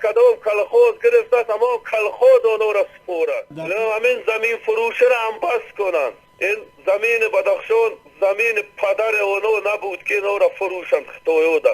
кадом колхоз гирифтааст, ҳамон колхоз онҳоро супорад. Ҳамин заминфурӯширо ҳам бас кунанд. Ин замини Бадахшон замини падари онҳо набуд, ки инҳоро фурӯшанд хитоёда.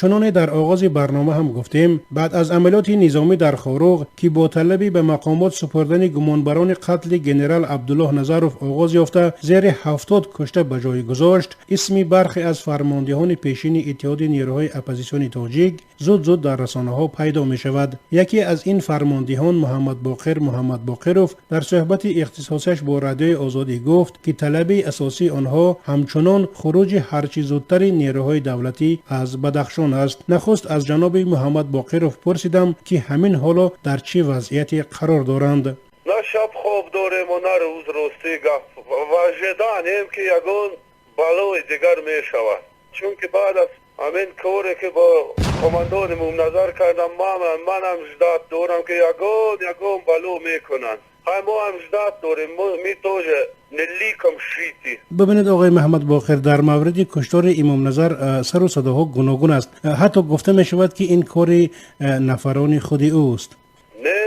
Чуноне дар оғози барнома ҳам гуфтем, баъд аз амалиёти низомӣ дар Хоруғ, ки бо талаби ба мақомот супурдани гумонбарони қатли генерал Абдуллоҳ Назаров оғоз ёфта, зери 70 кушта ба ҷой гузошт, исми бархе аз фармондеҳони пешини Иттиҳоди нерӯҳои оппозитсиони тоҷик зуд-зуд дар расонаҳо пайдо мешавад. Яке аз ин фармондеҳон, Муҳаммадбоқир Муҳаммадбоқиров, дар суҳбати ихтисосиаш бо Радиои Озодӣ гуфт, ки талаби асосии онҳо ҳамчунон хуруҷи ҳарчи зудтари нерӯҳои давлатӣ аз Бадахшон аст. Нахуст аз ҷаноби Муҳаммад Боқиров пурсидам, ки ҳамин ҳоло дар чӣ вазъияте қарор доранд. На шаб хоб дорему, на рӯз. Рости гап, в ожидании, ки ягон балои дигар мешавад, чунки баъд аз ҳамин коре, ки бо командони Мумназар кардам, манам ждать дорам, ки ягон бало мекунанд. Ҳай, мо ҳам ждать дорем, мы тоже не лыком шиты. Бибинед, оғои Муҳаммад Боқир, дар мавриди куштори Имомназар сару садоҳо гуногун аст. Ҳатто гуфта мешавад, ки ин кори нафарони худи ӯст. Не,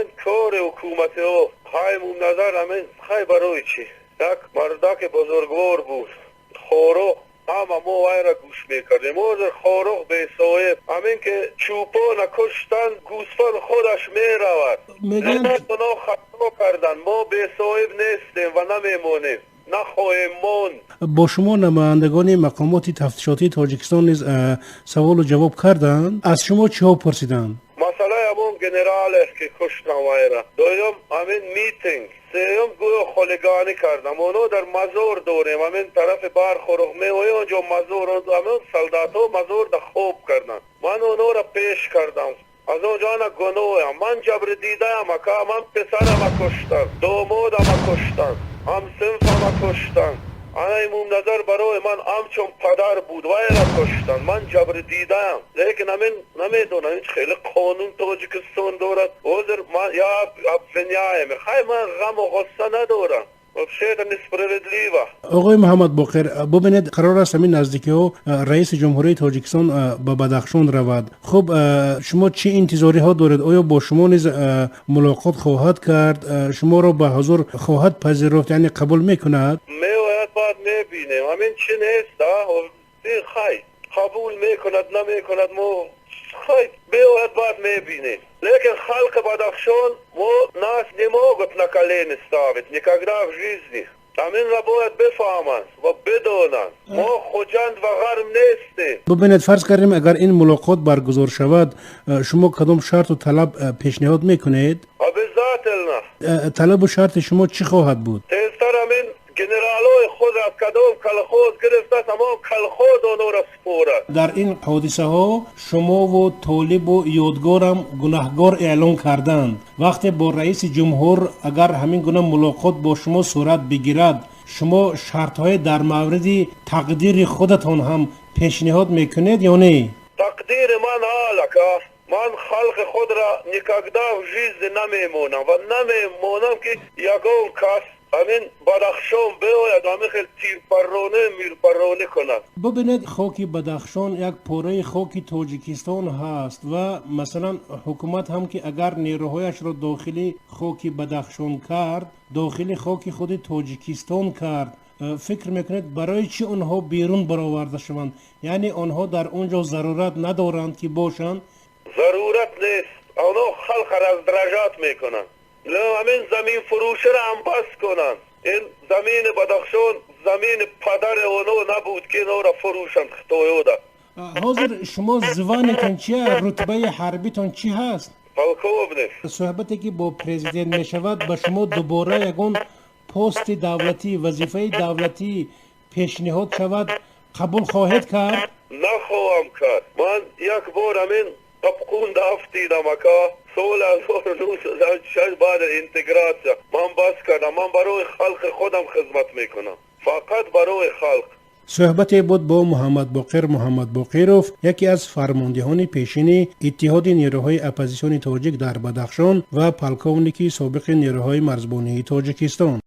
ин кори ҳукумати ӯ. Ҳай, Мумназар ҳамин, хай, барои чӣ, як мардаки бузургвор буд. Хоруғ ҳама мо вайра гӯш мекардем. Ҳозир Хоруғ бесоҳиб. Ҳамин ки чӯпона куштанд, гӯсфанд худаш меравад. Гуноҳ хато карданд. Мо бесоҳиб нестем ва намемонем, нахоҳем монд. Бо шумо намояндагони мақомоти тафтишотии Тоҷикистон низ саволу ҷавоб карданд? Аз шумо чиҳо пурсиданд? Масъалаи ҳамон генерале, ки куштам вайра, дуюм ҳамин митинг, сеюм гӯё хулиганӣ кардам. Оно дар мазор дорем, ҳамин тарафи Бархоруғ меои, онҷо мазор, ҳамин солдатҳо мазорда хоб карданд. Ман онҳоро пеш кардам аз он ҷо. Ана гуноҳам, ман ҷабри дидаам, ака. Ман писарама куштанд, домодама куштанд, ҳамсинфама куштанд. Ана Имомназар барои ман ҳамчун падар буд, вайра куштанд. Ман ҷабри дидаам, лекин ҳамин намедонам, ин хеле қонун Тоҷикистон дорад. Ҳозир ман я обвиняемый. Хай, ман ғаму ғусса надорам. Вообще это несправедливо. Оғои Муҳаммад Боқир, бубинед, қарор аст ҳамин наздикиҳо раиси Ҷумҳурии Тоҷикистон ба Бадахшон равад. Хуб, шумо чӣ интизориҳо доред? Оё бо шумо низ мулоқот хоҳад кард, шуморо ба ҳузур хоҳад пазируфт, яъне қабул мекунад? Меояд, баъд мебинем. Ҳамин чӣ нест, хай, қабул мекунад, намекунад, мо, хай, меояд, баъд мебинем. Лекин халқи Бадахшон, мо нас не могут на колени ставить никогда в жизни. Ҳаминро бояд бифаҳманд ва бидонанд, мо Хуҷанд ва Ғарм нестем. Бубинед, фарз кардем, агар ин мулоқот баргузор шавад, шумо кадом шарту талаб пешниҳод мекунед? Обязательно. Талабу шарти шумо чӣ хоҳад буд? Тезтар ҳамин генералҳои худ аз кадом колхоз гирифтааст, ҳамон колхоз онҳоро супорад. Дар ин ҳодисаҳо шумову Толибу Ёдгорам гунаҳгор эълон карданд. Вақте бо раиси ҷумҳур агар ҳамин гуна мулоқот бо шумо сурат бигирад, шумо шартҳое дар мавриди тақдири худатон ҳам пешниҳод мекунед ё не? Тақдири ман ҳал, ака. Ман халқи худро никогда в жизни намемонам ва намемонам, ки ягон кас ҳамин Бадахшон биояд, ҳамин хел тирпарронӣ, мирпарронӣ кунад. Бубинед, хоки Бадахшон як пораи хоки Тоҷикистон ҳаст ва масалан ҳукумат ҳам ки агар нерӯҳояшро дохили хоки Бадахшон кард, дохили хоки худи Тоҷикистон кард. Фикр мекунед, барои чӣ онҳо берун бароварда шаванд? Яъне онҳо дар он ҷо зарурат надоранд, ки бошанд? Зарурат нест. Онҳо халқа раздражать мекунанд. Ҳамин заминфурӯширо ҳам бас кунанд. Ин замини Бадахшон замини падари онҳо набуд, ки инҳоро фурӯшанд хитоёда. Ҳозир шумо звание тон чия, рутбаи ҳарбитон чӣ ҳаст? Полковник. Суҳбате ки бо президент мешавад, ба шумо дубора ягон пости давлатӣ, вазифаи давлатӣ пешниҳод шавад, қабул хоҳед кард? Нахоҳам кард. Ман як бор ҳамин қапқунда афтидам, ака, соли 1906, баъди интегратсия. Ман бас кардам. Ман барои халқи худам хизмат мекунам, фақат барои халқ. Суҳбате буд бо Муҳаммадбоқир Муҳаммадбоқиров, яке аз фармондеҳони пешини Иттиҳоди нерӯҳои оппозитсиони тоҷик дар Бадахшон ва полковники собиқи нерӯҳои марзбонии Тоҷикистон.